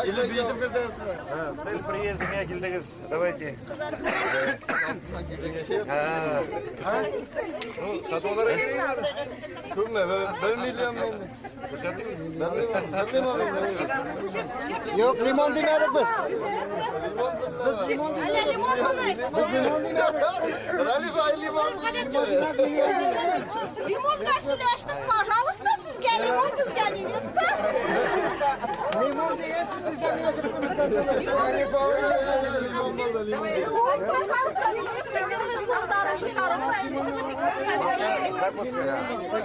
Или биетеп кертәсезме? Цель приезда миңа килдегез. Давайте. Ну, сатулар кирәк. Күпме? Бер миллион инде. Күрсәтегез. Бер лимон инде. Юк, лимон димәдек без. Лимон Әллә лимон моны? Без лимон димәдек. Ралиф ай лимон димәде. Лимонга сөйләштек, пожалуйста, сезгә лимон, безгә невеста. Лимон дигән сүз сездән генә чыкты. Ралиф ай лимон булды, лимон. Лимон, пожалуйста, невеста первый слово второй. Закуска.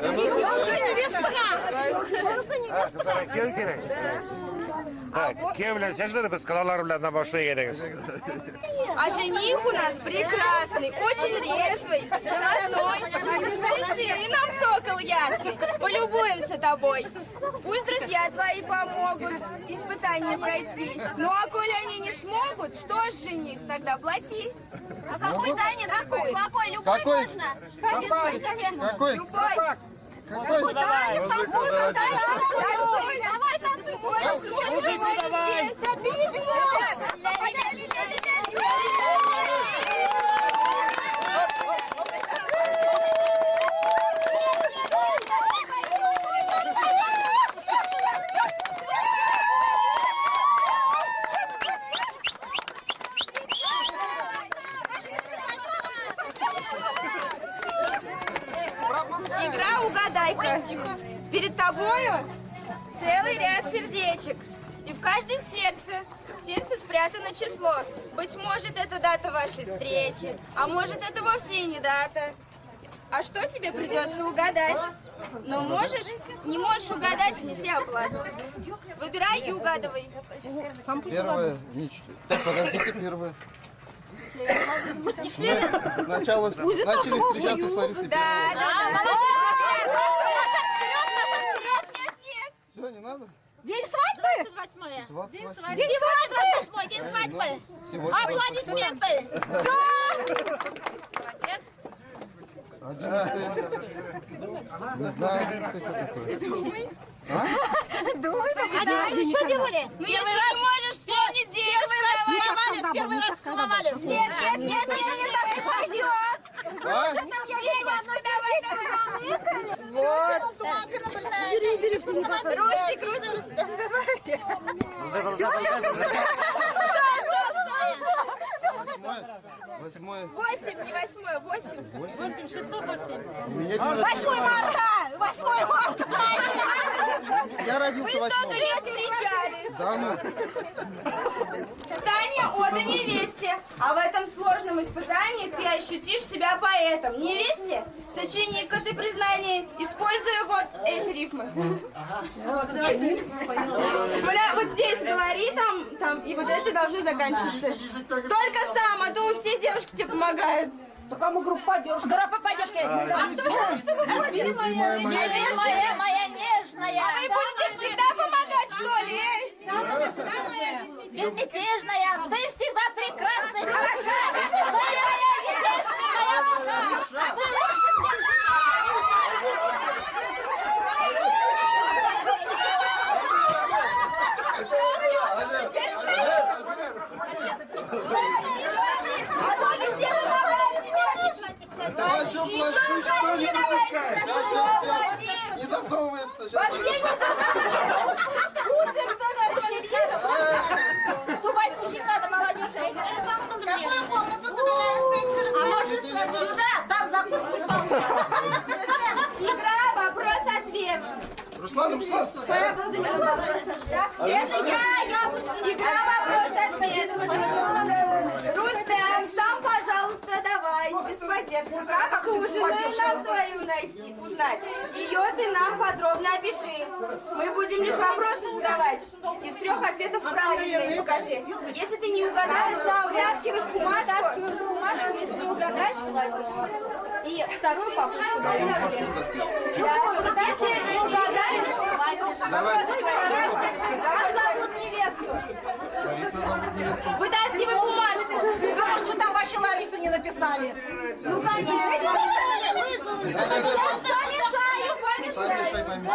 Монысы невестага. Монысы невестага. Кияү кирәк. Так, кияү белән сөйләшәләр, без кодалар белән дә башлыйк идегез. А жених у нас прекрасный, очень резвый, заводной. Спеши, и нам сокол ясный. Полюбуемся тобой. Пусть друзья твои помогут испытание пройти. Ну а коли они не смогут, что ж, жених, тогда плати. А какой танец? Какой? Какой? Любой Какой? можно? Какой? Любой. Какой? Танец, танцуй, танцуй. Давай танцуй. Музыку давай! Игра «Угадайка». Перед тобою целый ряд сердечек. И в каждом сердце спрятано число. Быть может, это дата вашей встречи, а может, это вовсе и не дата. А что тебе придется угадать? Но можешь, не можешь угадать, внеси оплату. Выбирай и угадывай. Первое, ничего. Так, подождите, первое. Мы сначала начали встречаться с Ларисой. Да, да, да. Нет, нет, нет. Все, не надо? День свадьбы? 28. День свадьбы! День свадьбы! Сегодня Аплодисменты! 11. Не знаю, 11 что такое. А что делали? Ну, если не можешь вспомнить девушку, давай. Первый раз целовались. Нет, нет, нет, нет, нет, так не пойдет. А? Денежку давай, давай. Рустик, Рустик. Все, все, все, все. Восьмое. Восьмое. Восемь, не восьмое, восемь. У меня день рождения. 8 марта! 8 марта! Я Вы родился столько восьмого. лет встречались. Да ну. Испытание ода невесте. А в этом сложном испытании ты ощутишь себя поэтом. Невесте? Сочини-ка ты признание, используя вот эти рифмы. Бля, вот здесь говори, там, и вот это должны заканчиваться. Только сам, а то все девушки тебе помогают. Группа поддержки. А кто за что выходит? Любимая моя. Моя, моя нежная. А вы будете всегда помогать, что ли? эй? Безмятежная. Ты всегда прекрасна и хороша. Ты моя единственная душа. Ты лучше всех. А то не все помогают тебе. Давай еще плати. Еще плати давай. Сейчас, Еще сейчас, плати. сейчас. Не засовывается. Сейчас. Вообще не засовывается. Сувать мужчин надо, молодежи. А может Сюда, там закуски полно. Игра вопрос-ответ. Руслан, Руслан. Твоя Владимир, вопрос-ответ. Это я пусть Игра вопрос-ответ. Рустем, сам, пожалуйста, давай, без поддержки. Как суженую нам твою найти, узнать? Ее ты нам подробно опиши. Мы будем лишь вопросы задавать. Из трех ответов правильные покажи. Если ты не угадаешь, вытаскиваешь бумажку. Вытаскиваешь бумажку, если не угадаешь, платишь. И вторую попытку даем тебе. Да. Если не угадаешь, Платишь. Как зовут невесту? Лариса зовут невесту. Вытаскивай бумажку. А может, вы там вообще Ларису не написали? Ну, конечно. Да-да-да. Помешаю, помешаю. Помешай, помешай.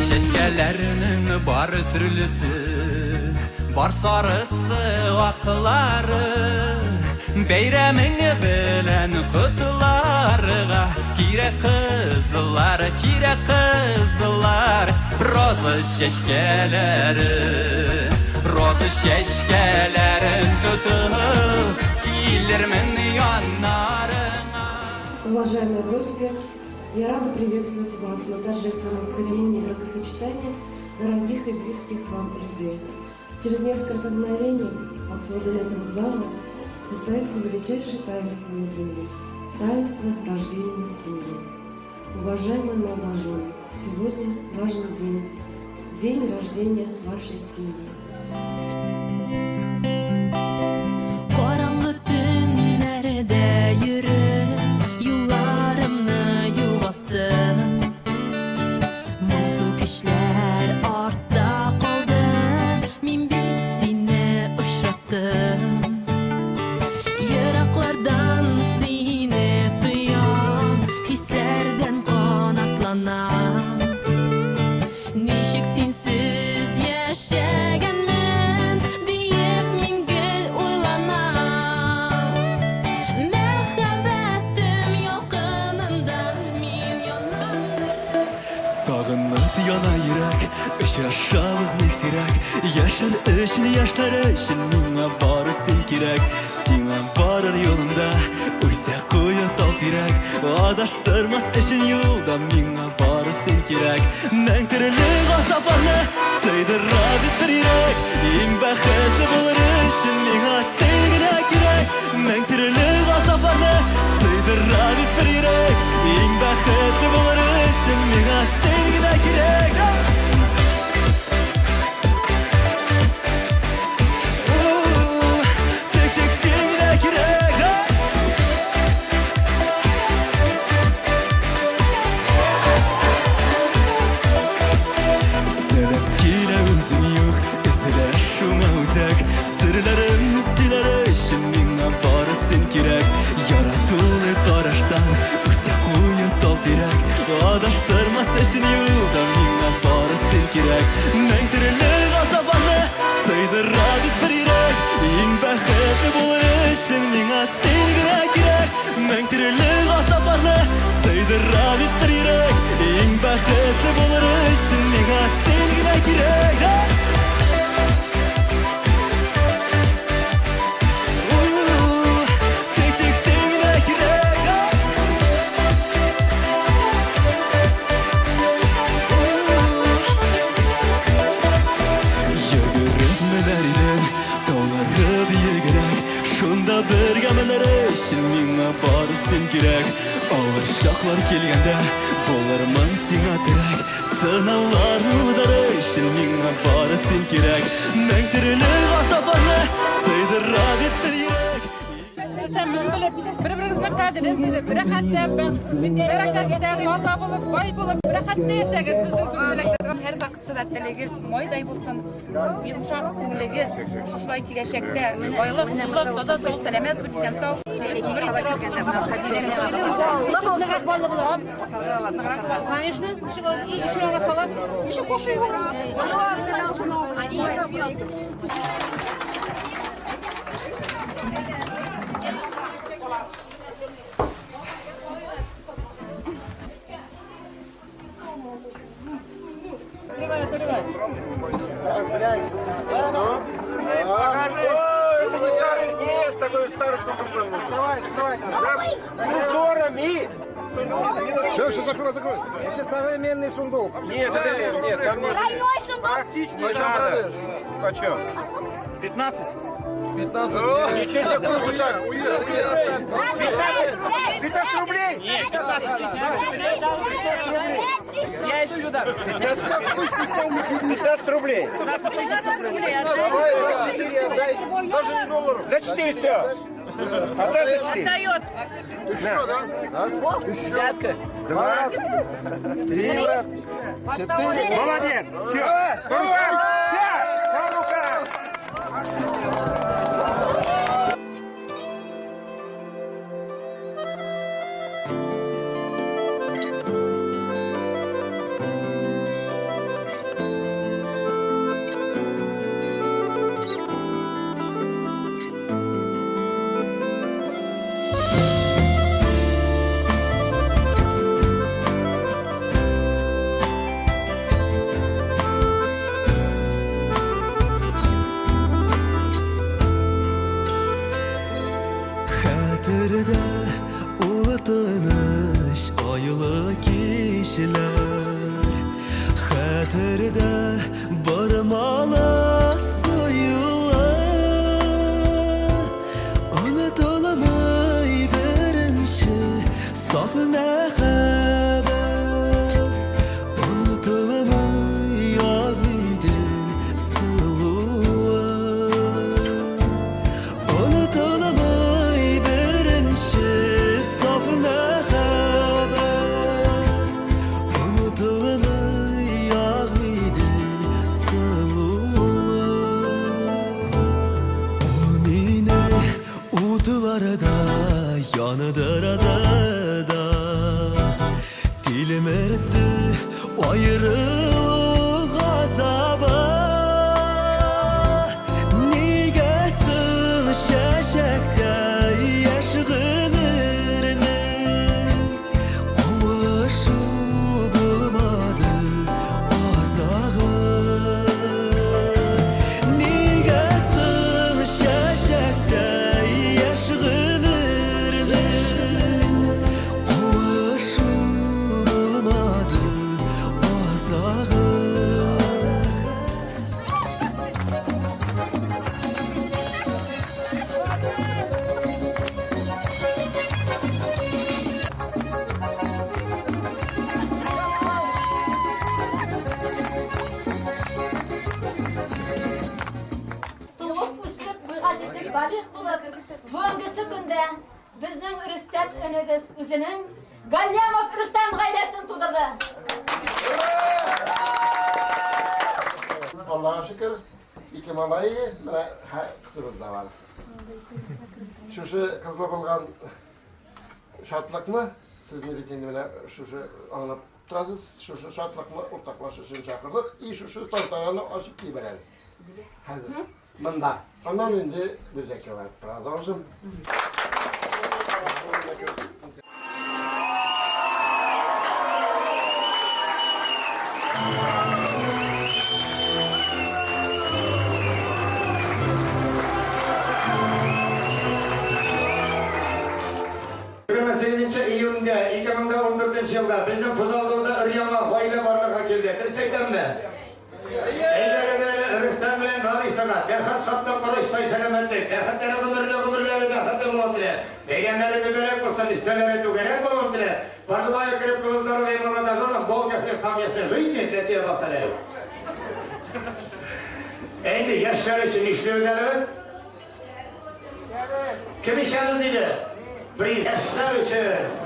Чәчкәләрнең бар төрлесе, бар сарысы, аклары. Бәйрәмең белән котларга кирәк кызлар, кирәк кызлар. Роза чәчкәләре, роза чәчкәләрен тотып килермен яннарыңа. Уважаемые гости, я рада приветствовать вас на торжественной церемонии бракосочетания дорогих и близких вам людей. Через несколько мгновений под сводами этого зала состоится величайшее таинство на земле – таинство рождения семьи. Уважаемые молодожены, сегодня важный день – день рождения вашей семьи. Караңгы төннәрдә йөреп, юлларымны югалттым. Моңсу кичләр артта калды, мин бит сине очраттым. Ераклардан сине тоям, хисләрдән канатланам. Ничек синсез яшәгәнмен, диеп мин гел уйланам. Мәхәббәтем ялкынында мин янам. Сагынып яна йөрәк, очрашабыз ник сирәк. Яшәр өчен, яшьләр өчен миңа бары син кирәк. Сиңа барыр юлымда үсә куе тал тирәк. Адаштырмас өчен юлда миңа бары син кирәк. Мең төрле газапларны сыйдыра бит бер йөрәк. Иң бәхетле булыр өчен миңа син генә кирәк. Мең төрле газапларны сыйдыра бит бер йөрәк. Иң бәхетле булыр өчен миңа син генә кирәк. Тик тик син генә кирәк. Сәлам килә, үзең юк, өзелә шуңа үзәк. Серләрем сөйләр өчен миңа бары син кирәк. Яратулы караштан үсә куе тал тирәк. Адаштырмас өчен юлда миңа бары син кирәк. Мең төрле газапларны сыйдыра бит бер йөрәк. Иң бәхетле булыр өчен миңа син генә кирәк. Мең төрле газапларны сыйдыра бит бер йөрәк. Иң бәхетле булыр өчен миңа син генә кирәк. Тик тик син генә кирәк. өчен миңа бары син кирәк. Авыр чаклар килгәндә булырмын сиңа терәк. Сынаулар узар өчен миңа бары син кирәк. Мең төрле газапларны сыйдыра бит бер йөрәк. Тәмен белеп, бер-берегезнең кадерен белеп, рәхәттә, бәрәкәттә, таза булып, бай булып, рәхәттә яшәгез безнең зур теләкләр. Һәрвакытта да телегез майдай булсын, йомшак күңелегез шушылай киләчәктә байлык, муллык, таза сау, сәламәт булып, исән сау гомер Ныграк баллы була. Конечно, еще раз сала. Еще кушай его. Это не старый, нет, такой старый сундук. Открывай, открывай. С узорами. Все, все, закрой, закрой. Это современный сундук. Нет, это нет, там не Тройной сундук. Практичный надо. Почем? 15? 15. Ничего себе, круто. Уехал, уехал. 15 рублей? Нет, 15 рублей. Я иду сюда. 15 рублей. 15 тысяч рублей. Давай, за 4 отдай. Даже не долларов. За 4 все. Отдай за 4. Отдает. Еще, да? Раз, еще. Десятка. Два, три, брат. Четыре. Молодец. Все. По рукам. Все. По рукам. Хәтердә улы тыныч айлы кичләр. Хәтердә бармалы суюлар. Онытылмый беренче саф мәхәббәт. Онытылмый Агыйдел сылуы. Онытылмый беренче саф мәхәббәт. Онытылмый Агыйдел сылуы. Ул мине утларда яндырды да, тилмертте аерылу газабы. Нигә соң чәчәктә яшь гомернең кавышу булмады азагы? Нигә соң чәчәктә яшь гомернең кавышу булмады азагы? Туып үсеп, буйга җитеп, балигъ булып, бүгенгесе көндә безнең Рөстәм энебез үзенең Галлямов Рөстәм гаиләсен тудырды. Аллаһка шөкер, ике малай, менә кызыбыз да бар. Шушы кызлы булган шатлыкны сезне бит инде менә шушы аңлап торасыз, шушы шатлыкны уртаклаш өчен чакырдык и шушы тантананы ачып җибәрәбез. Хәзер монда. Аннан инде безгә барып продолжим. Июньдә 2014 елда безнең күз алдыбызда өр-яңа гаилә барлыкка килде. Дөрес әйтәмме? Әйдәгез әле Рөстәм белән Налисага. Бәхет, шатлык, корыч, сай сәламәтлек, бәхетләре гомерле, гомерләре бәхетле булуын теләп, бәйрәмнәре мөбарәк булсын, өстәлләре түгәрәк булуын теләп, пожелаю крепкого здоровья молодоженам, долгих лет совместной жизни, третье повторяю. Ә инде яшьләр өчен нишлибез әле без? Кем ишәбез диде? Бер яшьләр өчен.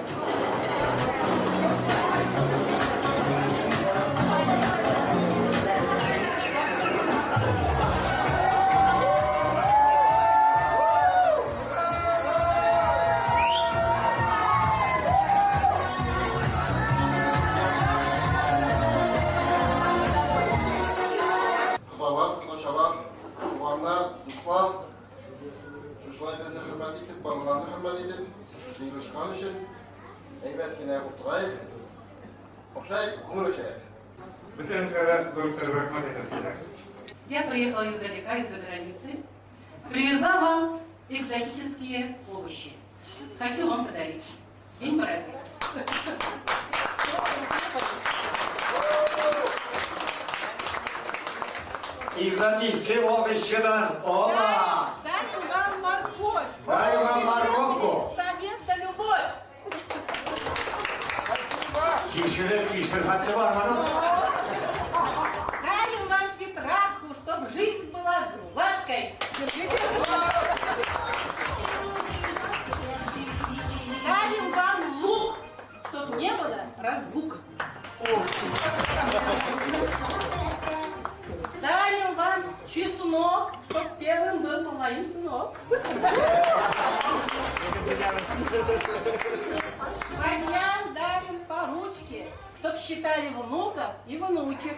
Кодалар, кодачалар, туганнар, дуслар, шушылай безне хөрмәт итеп, балаларны хөрмәт итеп, җыелышкан өчен әйбәт кенә утырайык, ашайык, күңел ачайык. Бөтенегезгә дә зур итеп рәхмәт әйтәсе килә. Я приехала издалека, из-за границы. Привезла вам экзотические овощи. Хочу вам подарить. День праздника. Экзотические овощидан. Оба! Дарим вам морковь. Дарим вам морковку. Совместно любовь. Кишере, кишер хәтле бар моның. Дарим вам тетрадку, чтобы жизнь была гладкой. Держите. Дарим вам лук, чтобы не было разлук. Дарим вам чеснок, чтоб первым был малаем сынок. Парням дарим по ручке, чтоб считали внуков и внучек.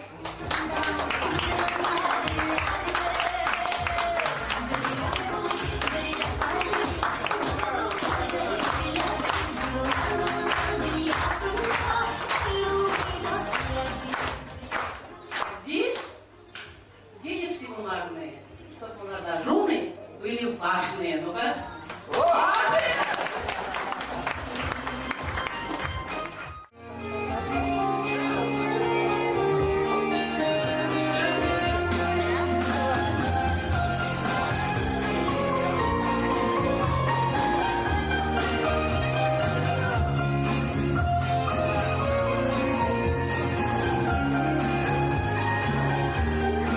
Здесь денежки бумажные, чтоб молодожены были важные. Ну-ка.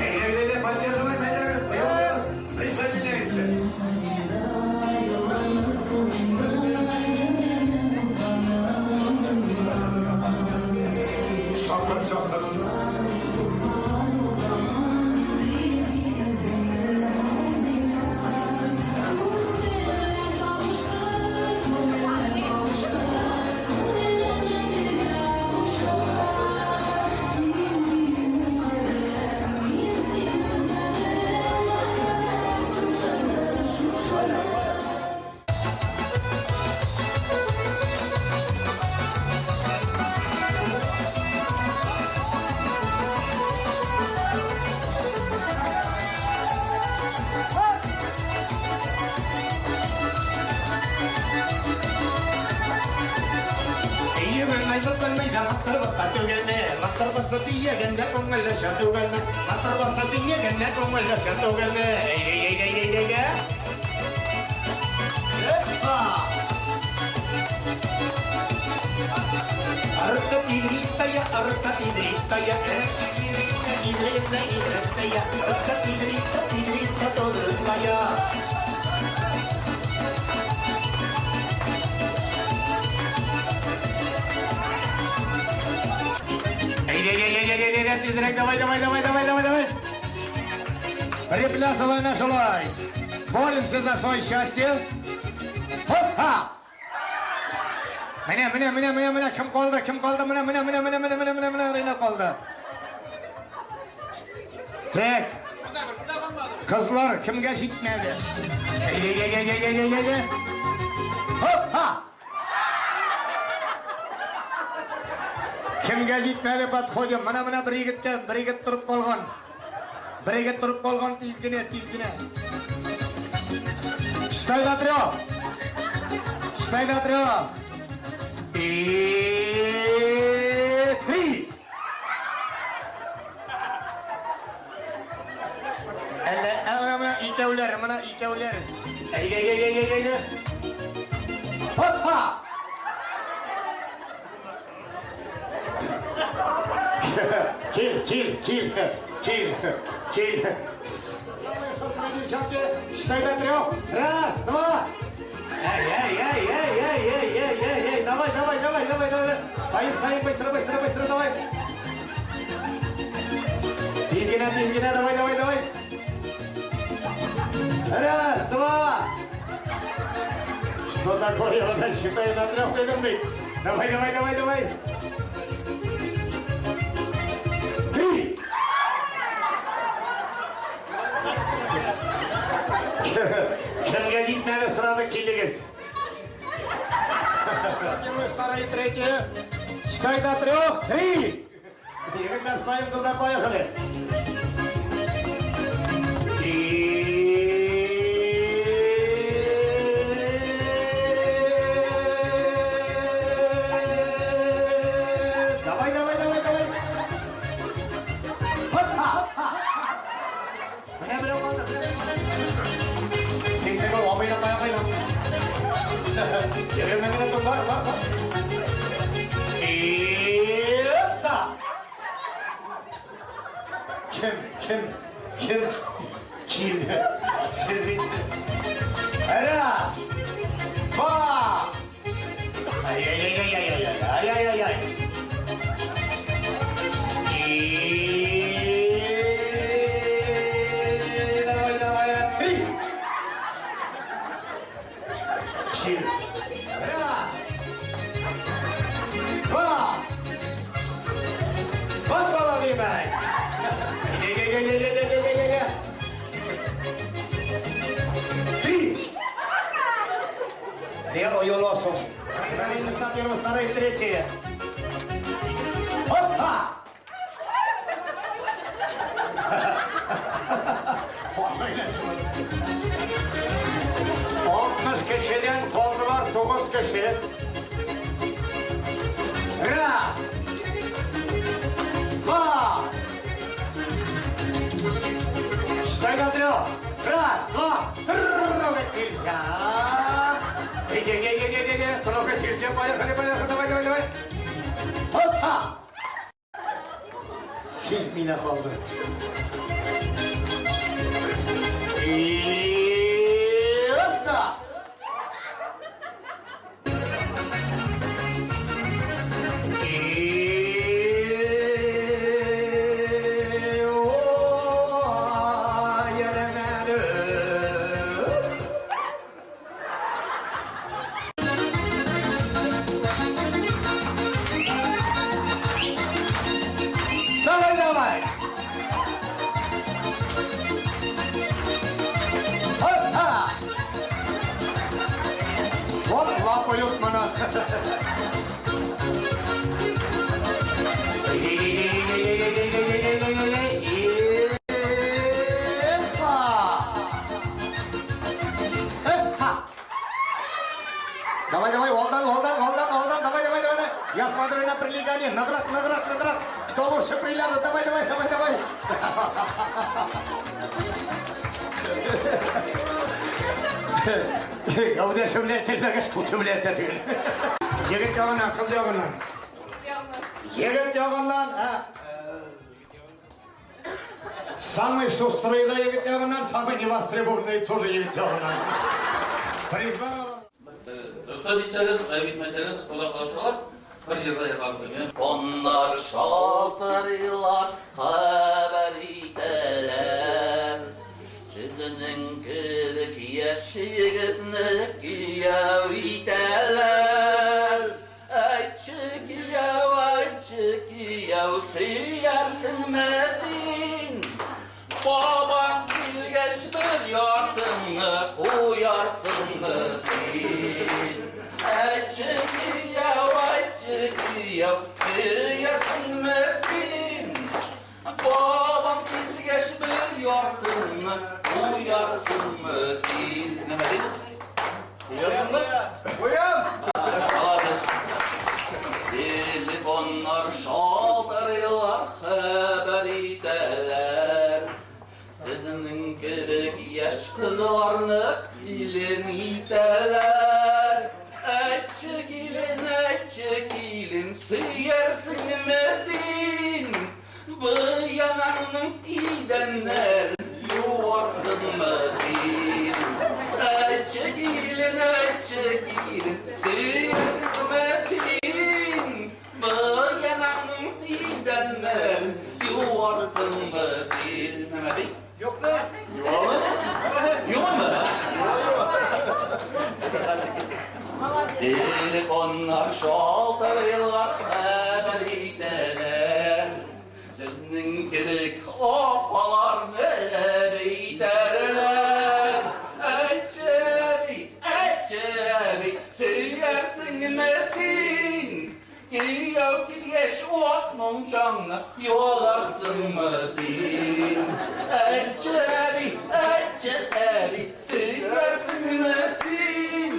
Әйдә, әйдә, поддерживаем, әйдәгез, быелыгыз, присоединяемся. Шакыр, шакыр. Әйдә, тизрәк, давай, давай, давай, давай, давай, давай. Приплясывай наш лай. Боремся за свое счастье. Хопа! Менә, менә, менә, менә, менә, кем калды, кем калды, менә, менә, менә, менә, менә, менә, менә, менә, Рина калды. Так. Кызлар, кемгә җитмәде? Әйдә, әйдә, әйдә, әйдә, әйдә. Хопа! Кемгә җитмәде, подходим. Менә, менә бер егеткә, бер егет торып калган. Бер егет торып калган, тиз генә, тиз генә. Считай до трех. Считай до трех. И три. Әллә, әллә, менә икәүләр, менә икәүләр. Әйдә, әйдә, әйдә, әйдә. Хоппа! Кил, кил, кил, кил, кил. Считай до трех. Раз, два. Эй, эй, эй, эй, эй, эй, эй, эй, эй, давай, давай, давай, давай, давай. Стоим, стоим, быстро, быстро, быстро, давай. Тиз генә, тиз генә, давай, давай, давай. Раз, два. Что такое? Я считаю до трех, ты думай. Давай, давай, давай, давай. Три. Кемгә җитмәде, сразу килегез. Первое, второе, третье. Считай до трех. Три. Егетләр, стоим туда, поехали. Давай, давай, давай, давай. Хоппа! Менә берәү калды. Син теге абыйны кая куйдың? Егерме минут бар, бар, бар. Иса! Кем, кем, кем килде? Сез бит. Раз, два. Ай-яй-яй-яй-яй-яй, ай-яй-яй-яй. И давай, давай, три. Четыре. Раз. Два. Два с половиной. Не-не-не-не-не-не-не-не. Три. Делаю лосу. Первое, второе, третье. Опа! 60 кешедән калдылар 9 кеше. Раз. Два. Считай до трех. Раз, два, трогать нельзя. Не-не-не-не-не, трогать нельзя. Поехали, поехали, давай, давай, давай. Опа! Сез мине калды. Иса! Давай, давай! Опа! Вот лапают меня. Опа! Давай, давай, алдан, алдан, алдан, алдан, давай, давай, давай. Я смотрю на прилегание, наград, наград, наград. Кто лучше приляжет? Давай, давай, давай, давай. Гәүдәсе белән телмәгәч, күте белән тәтегел. Егет ягыннан, кыз ягыннан. Егет ягыннан, ә, самый шустрый да егет ягыннан, самый невостребованный тоже егет ягыннан. Призвал. Рөхсәт итсәгез, гаеп итмәсәгез, кунак-кунакчылар, бер җырда җырлап куйыйм. Фоннар шалтырыйлар, хәбәр итәләр. Сезнең кебек яшь егетне кияү итәләр. Әйтче, кияү, әйтче, кияү, сөярсеңме син? Бабаң килгәч бер яртыңны куярсыңмы син? Әйтче, кияү, әйтче, кияү, сөярсеңме син? Бабаң килгәч бер яртыңны куярсыңмы син? Нәмә диде? Куясыңмы? Куям! Молодец. Телефоннар шалтырыйлар, хәбәр итәләр. Сезнең кебек яшь Кызларны килен итәләр. Әйтче килен, әйтче килен, сөярсеңме син? Быянаңның идәннәрен юарсыңмы син? Әйтче килен, әйтче килен, сөярсеңме син? Быянаңның идәннәрен юарсыңмы син? Нәмә ди? Юктыр. Югымы? Телефоннар шалтырыйлар, хәбәр итәләр. Сезнең кебек апаларны әби итәрләр. Әйтче, әби, әйтче, әби, сөярсеңме син? Кияү килгәч вак мунчаңны ягарсыңмы син? Әйтче, әби, әйтче, әби, сөярсеңме син?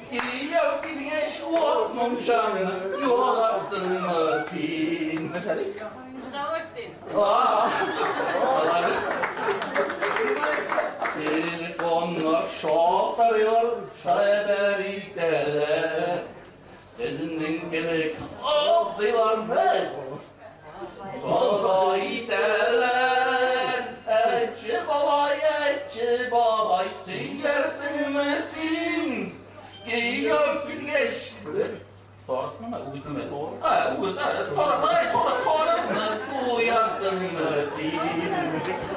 Кияү килгәч вак мунчаңны ягарсыңмы син? Удовольствие. А, телефоннар шалтырыйлар, хәбәр итәләр. Сезнең кебек абзыйларны кода итәләр. Әйтче, бабай, әйтче, бабай, сөярсеңме син? Кияү килгәч, сарыкмы, үгезме? Ә, үгез, ә, сарык, әй, сарык, сарыкны суярсыңмы син?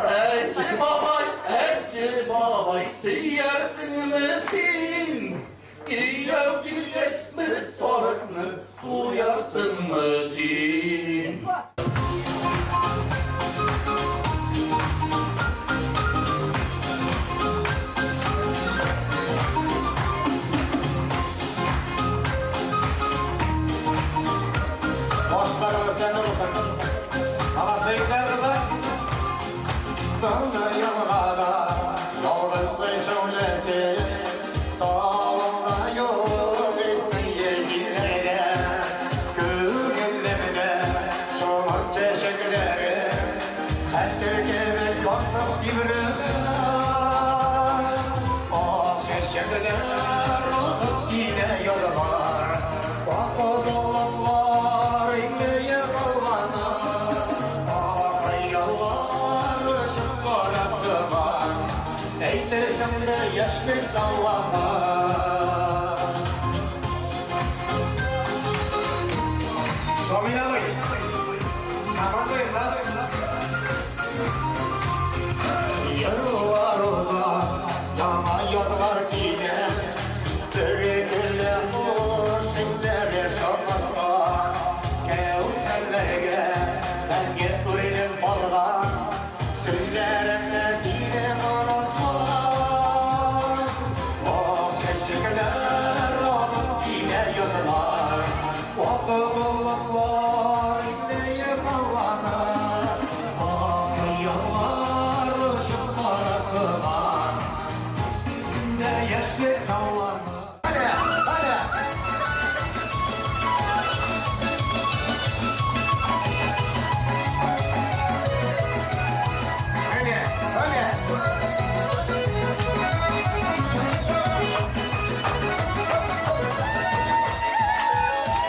Әйтче, бабай, әйтче, бабай, сөярсеңме син? Кияү килгәч, бер сарыкны суярсыңмы син? Башларыгыз тәмле булсын. Молодцы, егетләр, кызлар. Тынды елгада ялгыз шәүләсе, Тавында юк исмие җилләре, Күңелемдә шомырт чәчәкләре, Хәтер кебек басып тибрәнә. Ак чәчәкләр агып килә язлар, Ак болытлар иңләя һаваны, Ак хыяллар очып бара сыман, Әйтерсең дә яшьлек таулана. Шамил абый, командуем, да? Еллар уза, яңа язлар килә, Теге көлле хуш исләре шартлатка, Кәүсәләргә мәңге үрелеп калган, Сүзләреңне синең онытмам. Ак чәчәкләр агып килә язлар, Ак болытлар иңләя һаваны, Ак хыяллар очып бара сыман, Дә яшьлек таулана. Әнә, әнә! Әнә, әнә!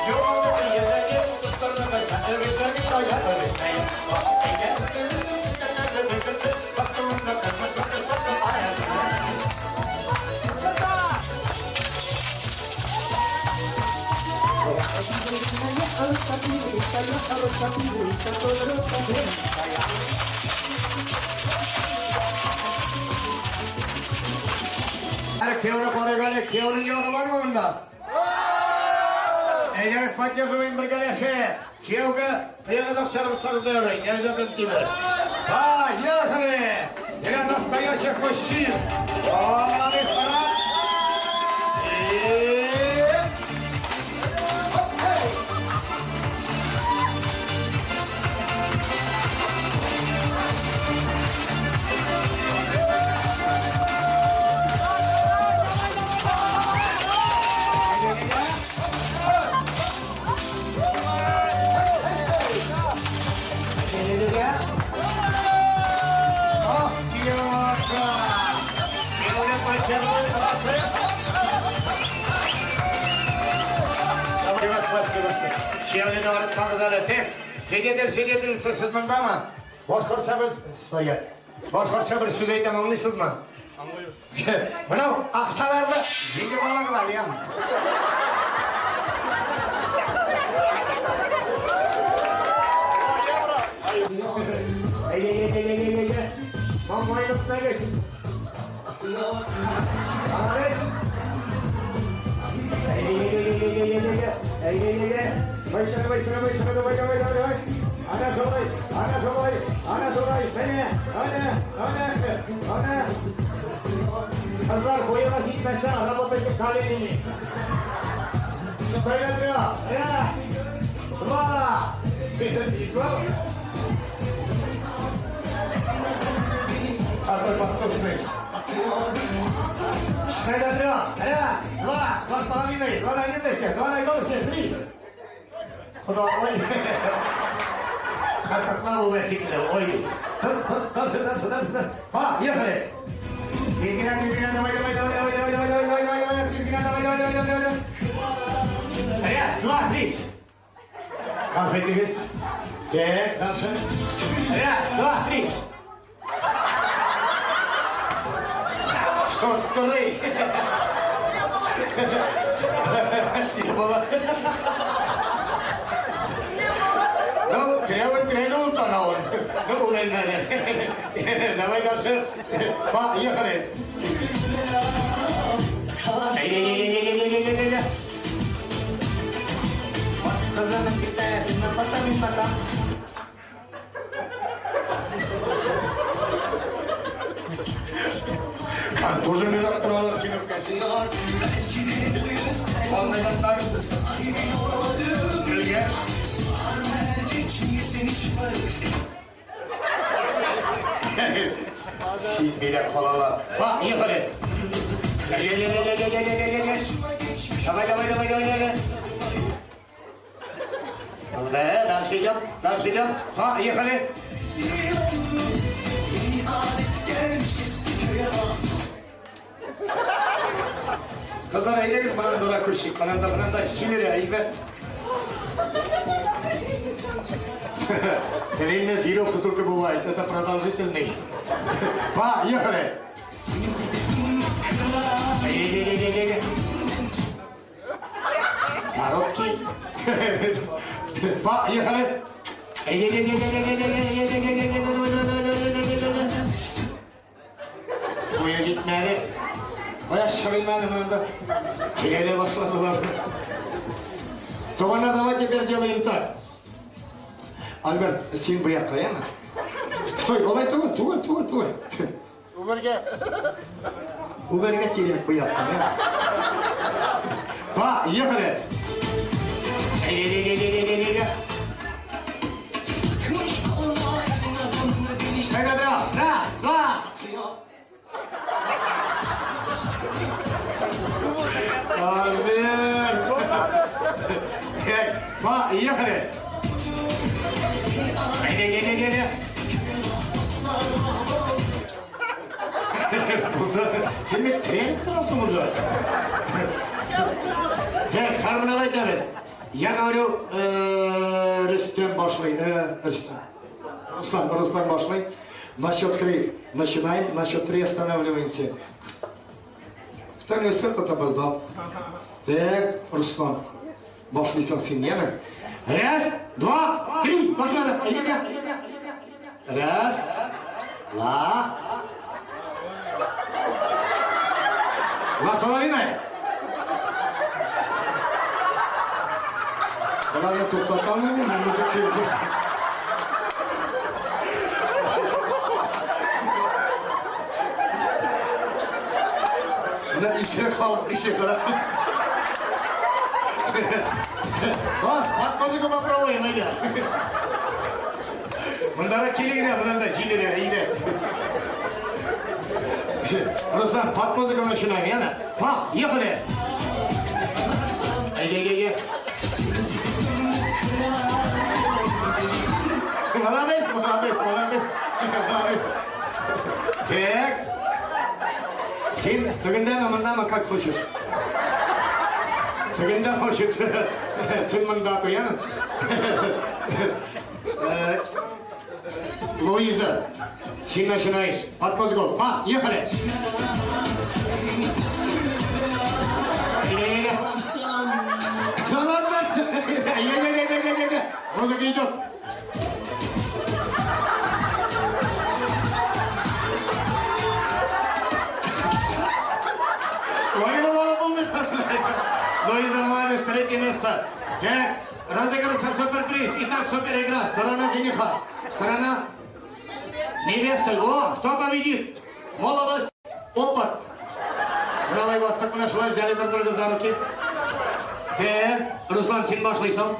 Юл йөзәген тоттырды бер. Һәр кияүне карыйк әле, кияүнең ягы бармы монда? Әйдәгез, поддерживаем бергәләшеп. Кияүгә кыегыз акчаны тотсагыз да ярый, не обязательно тимер. Поехали! Для настоящих мужчин! Молодец, парад! И оп, эй! Не-не-не. Ох, кияү молодца! Первый, молодцы. Спасибо, спасибо. Кияүне дә онытмагыз әле. Так, свидетель, свидетельница, сез мондамы? Башкортча бер стоять. Башкортча бер сүз әйтәм, аңлыйсызмы? Аңлыйбыз. Менә акчаларны җиңеп алыгыз әле, яме. Әйдә, әйдә, әйдә, әйдә, әйдә. Маңгаен үпмәгез. Молодец. Әйдә, әйдә, әйдә, әйдә, әйдә, әйдә. Әйдә, әйдә, әйдә. Быстро, быстро, быстро, давай, давай, давай, давай. Ана шулай, ана шулай, ана шулай. Менә, ана, ана, ана. Кызлар, буегыз җитмәсә, работайте коленями. Стой на трех. Раз, два. Ты записывал? Какой послушный. Стой на трех. Раз, два, два с половиной, два на минусе, два на голосе, три. Куда, ой. Кыркыклар ул шикелле, ой. Дальше, дальше, дальше, дальше. Поехали. Тиз генә, тиз генә, давай, давай, давай, давай, давай, давай, давай, давай, давай, тиз генә, давай, давай, давай, давай, давай. Раз, два, три. Дальше итегез. Так, дальше. Раз, два, три. Шустрый. Не было. Ну, требует требует он. Ну, уверен, Давай дальше. Поехали. Не-не-не-не-не-не-не-не. Кызының китәсен, потом потом. Контуженный торалар сине. Алмайганнар. Көлгәч. Сизмиләр калалар. Поехали. Не-не-не-не-не-не-не-не. Давай, давай, давай, давай, давай. Да, дальше идем, дальше идем. Поехали. Кызлар, әйдәгез, моннан күчик. Моннан моннан җилер, әйбәт. Длинная веревка только бывает, это продолжительный. Поехали! Не-не-не-не-не. Короткий. Поехали! Буе җитмәде. Кая чыгылмады монда. Тирәлә башладылар. Туганнар, давай теперь делаем так. Альберт, син бу якка, яме? Стой, алай түгел, түгел, түгел, түгел. Үбәргә. Үбәргә кирәк бу якка, я. Поехали! Не-не-не-не-не-не-не. Раз, два. Альберт! Поехали! Не-не-не-не-не. Син бит тренинг торасың уже. Так, һәрберне әйтәбез. Я говорю, Рөстәм башлый, Рөстәм. Руслан, Руслан башлый. На счет три начинаем, на счет три останавливаемся. Кто не успел, тот опоздал. Так, Руслан, башлыйсың син, яме? Раз, два, три, башладык. Раз, два. Два с половиной. Боларны туктата алмыйм, музыка килде. Менә исе халык исе кара. Бас, под музыку попробуем, әйдә. Мондарак килегез, монда җилерә, әйдә. Руслан, под музыку начинаем, яме? Поехали! Әйдә, әйдә, әйдә. Молодец, молодец, молодец. Молодец. Так. Син тегендәме, мондамы, как хочешь. Тегендә хочет. Син монда туян. Э, Луиза, син начинаешь. Под мозгу. Поехали! Да ладно! Не-не-не-не-не-не! Музыка идет! Луиза молодец, третье место. Так, разыгрывается суперприз. Итак, супер игра. Сторона жениха. Сторона невесты. О, кто победит? Молодость. Опыт. Бралай вас так нашла, взяли друг друга за руки. Так, Руслан, син башлыйсың.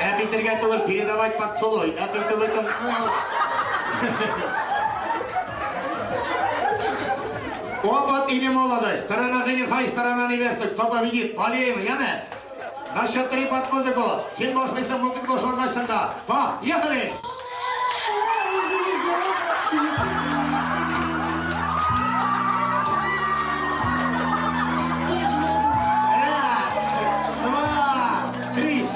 Әп итәргә түгел, передавать поцелуй. Әп итеп итеп. Опыт или молодость? Сторона жениха и сторона невесты. Кто победит? Болеем, яме? На счет три под музыку. Син башлыйсың, музыка башлангачсың да. Поехали! Раз, два, три.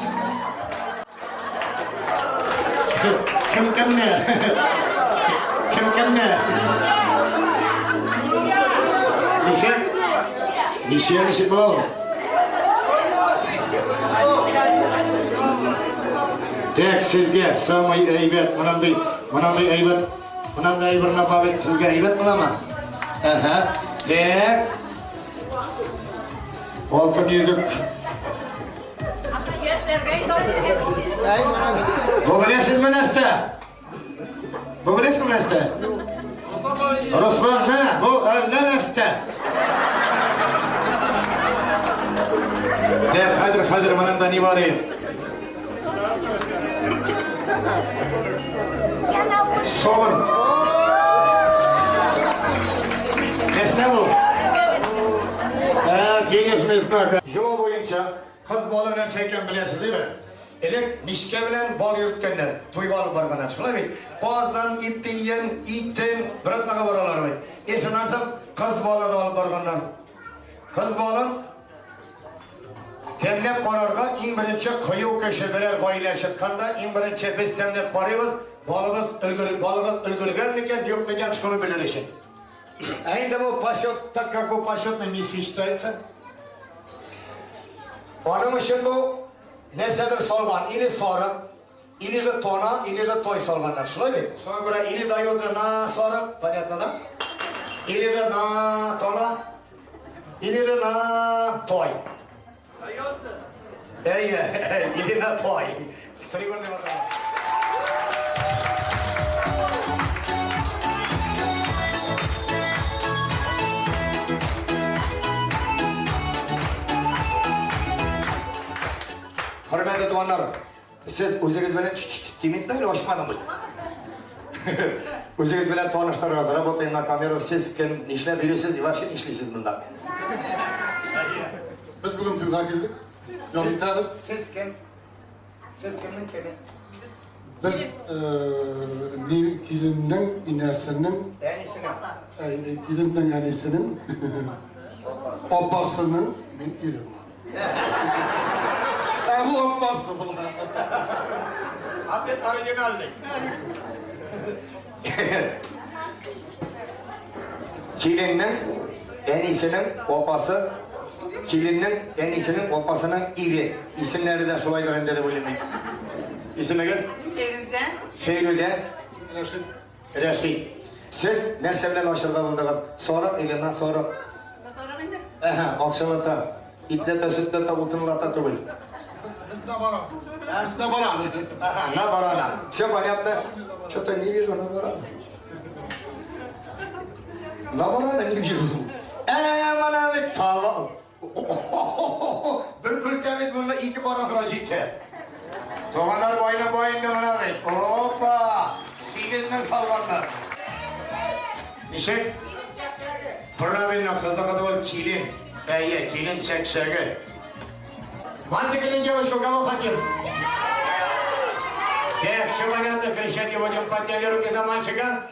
Кем кемне? Кем кемне? Ничә? Ничә ничек була? Так, сезгә самый әйбәт, мондый, мондый әйбәт, мондый әйбер напавит сезгә әйбәт буламы? Ага. Так. Алтын йөзек. Бу беләсезме нәрсә? Бу беләсезме нәрсә? Руслан, мә, бу әллә нәрсә? Так, хәзер, хәзер монда ни бар иде? Собын. Нәрсә бу? Ә, денежный знак. Йола буенча кыз бала нәрсә икән беләсез, әйбәт. Элек мичкә белән бал йөрткәннәр, туйга алып барганнар. Шулай бит? Казан, ипиен, итен бер атнага баралар бит. И шуннан соң кыз бала да алып барганнар. Кыз балын тәмләп карарга иң беренче кыю кеше берәр гаилә чыкканда, иң беренче без тәмләп карыйбыз, балыбыз өлгер, балыгыз өлгергән микән, юк микән, шуны белер өчен. Ә инде бу почет, так как бу почетной миссией считается, аның өчен бу нәрсәдер салган, или сарык, или же тона, или же той салганнар. Шулай бит? Шуңа күрә или дает же на сарык, понятно, да? Или же на тона, или же на той. Әйе, или на той. Стригон дип атала. Хөрмәтле туганнар, сез үзегез белән тимит әле ачмадым бит. Үзегез белән таныштырыгыз, работаем на камеру, сез кем, нишләп йөрисез и вообще нишлисез монда? Без бүген туйга килдек. Ял итәбез. Сез кем? Сез кемнең кеме? Без ни киленнең инәсенең Әнисенең. Киленнең әнисенең апасының мин ире булам. Ә бу апасы була. Ответ оригинальный. Киленнең әнисенең апасы, киленнең әнисенең апасының ире. Исемнәре дә шулайдыр инде дип уйлыйм мин. Исемегез? Фәйрүзә. Фәйрүзә. Рәшит. Рәшит. Сез нәрсә белән ачырга булдыгыз? Сарык или на сарык? Сарык инде. Әһә, акчалата. Итләтә, сөтләтә, утынлата түгел. Без на баран. Без на баран. Ага, на барана. Все понятно? Что-то не вижу на барана. На барана не вижу. Менә бит тава. Бер көлтә бит монда ике баранга җитә. Туганнар байны байында менә бит. Опа! 8000 салганнар. Ничек? Правильно, кызыгы түгел, килен. Әйе, килен чәкчәге. Мальчик или девочку, кого хотим? Так, все понятно, кричать не будем. Подняли руки за мальчика.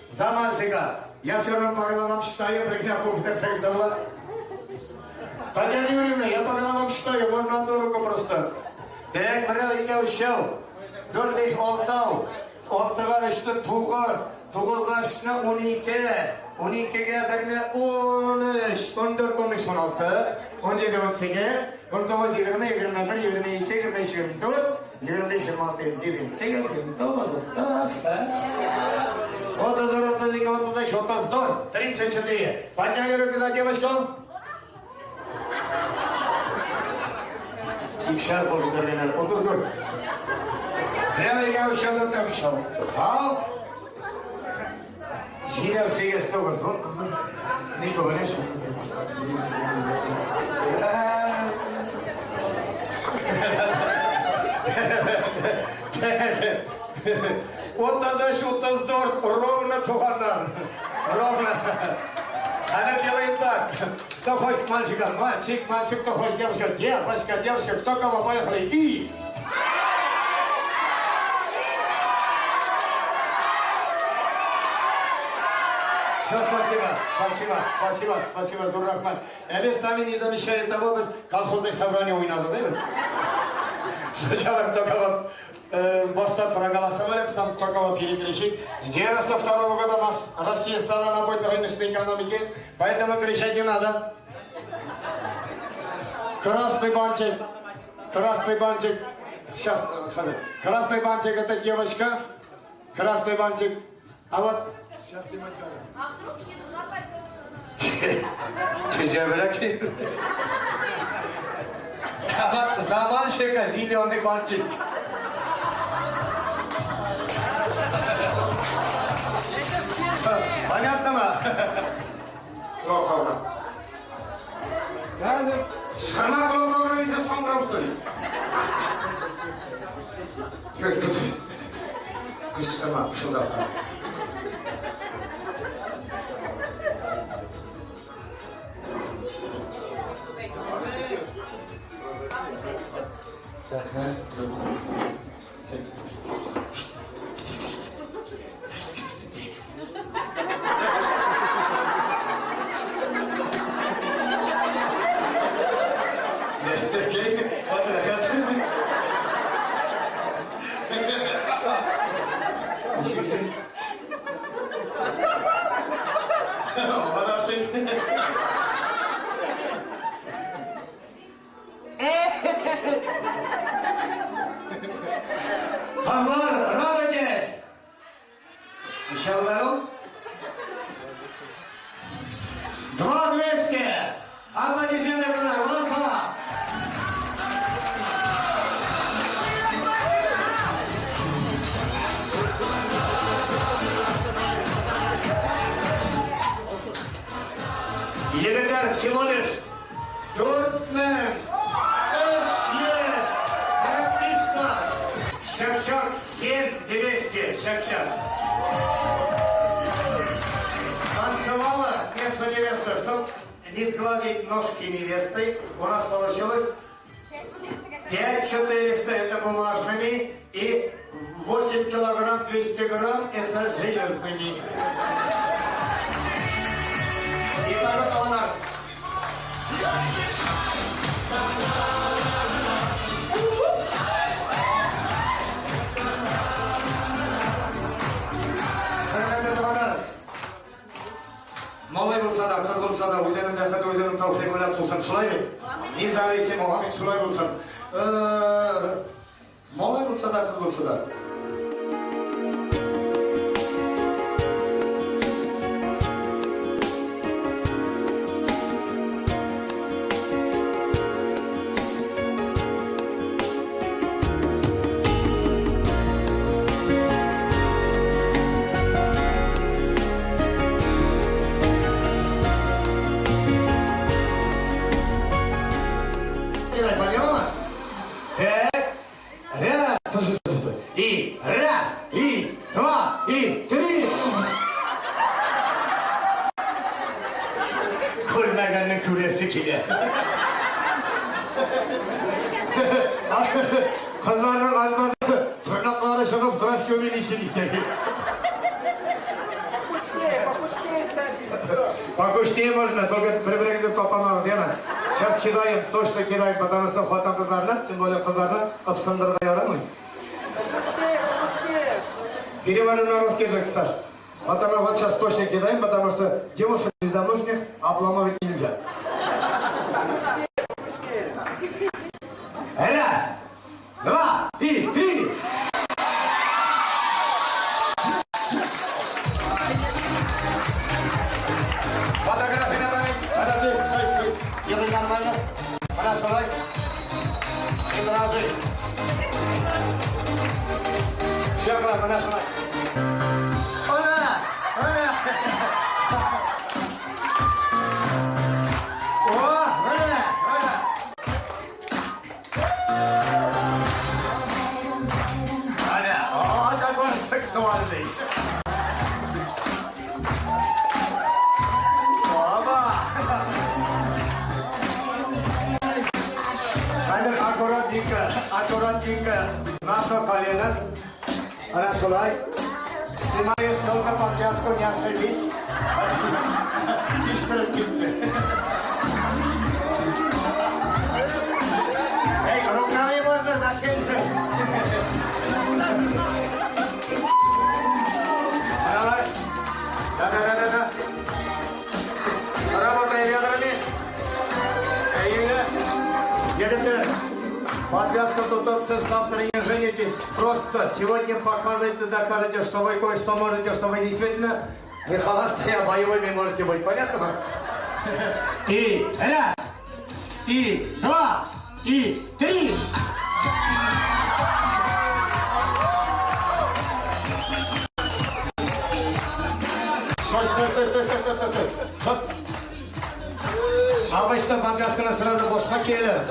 За мальчика. Я все равно по головам считаю, бер генә кул күтәрсәгез дә була. Татьяна Юрьевна, я по головам считаю, можно одну руку просто. Так, берәү, икәү, өчәү. Дүрт, биш, алтау. Алтыга өчне тугыз, тугызга өчне 12, 12-гә берне 13, 14, 15, 16, 17, 18, 19, 20, 21, 22, 23, 24, 25, 26, 27, 28, 29, 30, 31, 32, 33, 34, 34. Подняли руки за девочку. Икшәр кул күтәргәннәр. 34. Прямо икәү, өчәү, дүртәү, бишәү. Сау. Җидәү, сигез, тугыз, ун. Ни күренеш? 33, 34, ровно туганнар. Ровно. Хәзер делаем так. Кто хочет мальчика? Мальчик, мальчик, кто хочет девушка? Девочка, девушка, кто кого? Поехали. И! Все, спасибо, спасибо, спасибо, спасибо, зур рәхмәт. Әле сами не замечали того, без колхозный собрание уйнадык, әйме? Сначала кто кого башта проголосовали, потом кто кого перекричит. С 92 года нас Россия стала на путь рыночной экономики, поэтому кричать не надо. Красный бантик, красный бантик. Сейчас, красный бантик это девочка, красный бантик. А вот сейчас снимать надо. А вдруг не туда пойдет? Чезябрәк. А вот за мальчика зеленый бантик. Понятно ма? Yok, yok. Yani çıkarma kolonları iyice son что ли? Кычкырма, пышылдап. Destek, вот рәхәт. Кызлар, радуйтесь! Ничәү? 2200! Аплодисменты, кызлар, молодцы! Егетләр, всего лишь 4345 сум. Чәк-чәк 7200, чәк-чәк. Танцевала наша невеста, чтоб не сглазить ножки невесты, у нас получилось 5400 это бумажными и 8 килограмм 200 грамм это железными. Итого, туганнар. Хөрмәтле туганнар, малай булса да, кыз булса да, үзенең бәхете үзенең тәүфыйгы белән тусын, шулай бит? Независимо, амин, шулай булсын. Малай булса да, кыз булса да. Поняла? Так. Раз, стой, стой, стой. И раз, и два, и три. Күрмәгәннең күрәсе килә. Кызларның аннан тырнаклары чыгып, зрачки увеличились. Покучнее, покучнее. Покушнее можно, только бер-берегезне тапамагыз, яме. Сейчас кидаем, точно кидаем, потому что хатын-кызларны, тем более кызларны ыпсындырырга ярамый. Перевожу на русский язык, Саш. Потому вот сейчас точно кидаем, потому что девушек незамужних обламывать нельзя. Раз, два и три. Фотографии на память. Подожди, стой, стой. Делай нормально. Хорошо, давай. Не дрожи. Все, хорошо, давай. Ура! Ура! О, ура! Ура! Аня, о, какой он сексуальный! Оба! Хәзер аккуратненько, аккуратненько наше колено. Хорошо, Снимаешь только подвязку, не ошибись. Ишкырып китте. Эй, руками можно зашкалить. Давай. Да-да-да-да-да. Работай бедрами. Эй, Егетләр, подвязка тут завтра не женитесь. Просто сегодня покажете, докажете, что вы кое-что можете, что вы действительно не холостые, а боевыми можете быть. Понятно вам? И раз, и два, и три. Стой, стой, стой, стой, стой, стой, стой. Вот. Обычно подвязканы сразу башка килә.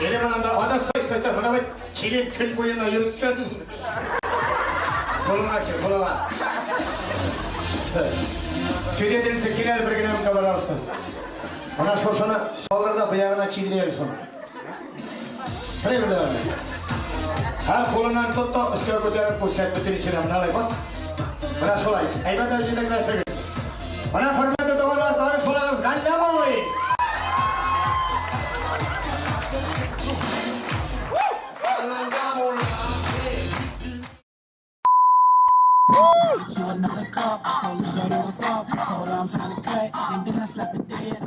Или монда, анда стой, стой, стой, менә бит килен көн буена йөрткән. Кулыңа ки, кулыңа. Свидетельница кил әле бер генә минутка, пожалуйста. Менә шушыны салдыр да бу ягына кидерәле шуны. Примерно. Һәр кулыннан тот та өскә күтәреп күрсәт бөтен эченә. Менә алай бас. Менә шулай. Әйбәт җитәкләшегез. Менә хөрмәтле туганнар, таныш булыгыз, Галләмовый. You another cup. I told her shorty what's up. Told her I'm trying to cut. And then I slapped it dead.